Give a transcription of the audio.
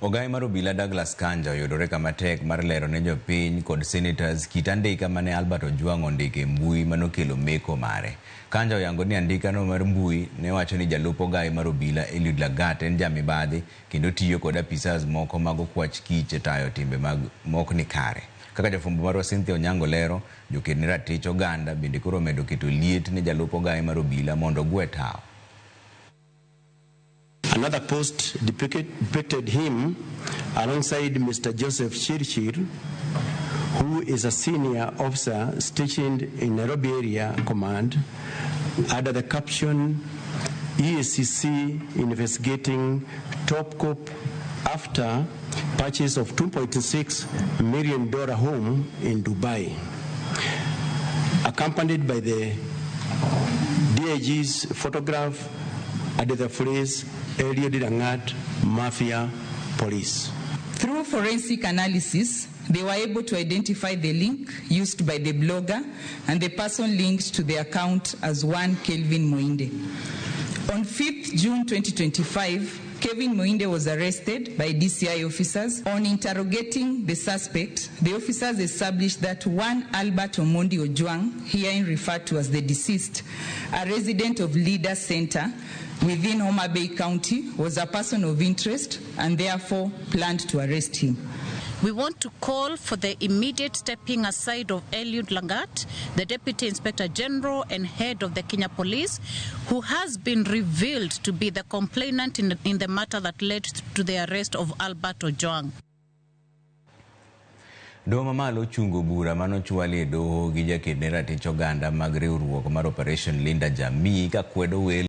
Ogaye mar obila Douglas Kanja oyudore kama tek mar lero ne jopiny kod senators kit andika mane Albert Ojwang ondiko e mbui manokelo meko mare. Kanja oyango ni andikano mar mbui ne wacho ni jalup ogaye mar obila Eliud Lagat en jamibadhi kendo tiyo kod apisas moko mag okwach kich e tayo timbe mag mok ni kare. Kaka jafwambo marwa Cynthia Onyango lero, joked ne ratich oganda bende koro omedo keto liet ne jalup ogaye mar obila mondo ogwe tawo. Another post depicted him alongside Mr. Joseph Chirchir, who is a senior officer stationed in Nairobi Area Command, under the caption EACC investigating top cop after purchase of $2.6 million home in Dubai, accompanied by the DIG's photograph and the phrase Eliud Langat Mafia Police. Through forensic analysis, they were able to identify the link used by the blogger and the person linked to the account as one Kelvin Moinde. On 5th June 2025, Kevin Moinde was arrested by DCI officers. On interrogating the suspect, the officers established that one Albert Omondi Ojwang, herein referred to as the deceased, a resident of Leader Center within Homa Bay County, was a person of interest and therefore planned to arrest him. We want to call for the immediate stepping aside of Eliud Langat, the Deputy Inspector General and head of the Kenya Police, who has been revealed to be the complainant in the matter that led to the arrest of Albert Ojwang. Doho mamalo ochungo bura manochwali e doho gi jaked ne ratich oganda mag riwruok mar Operation Linda Jamii ka kwedo welo.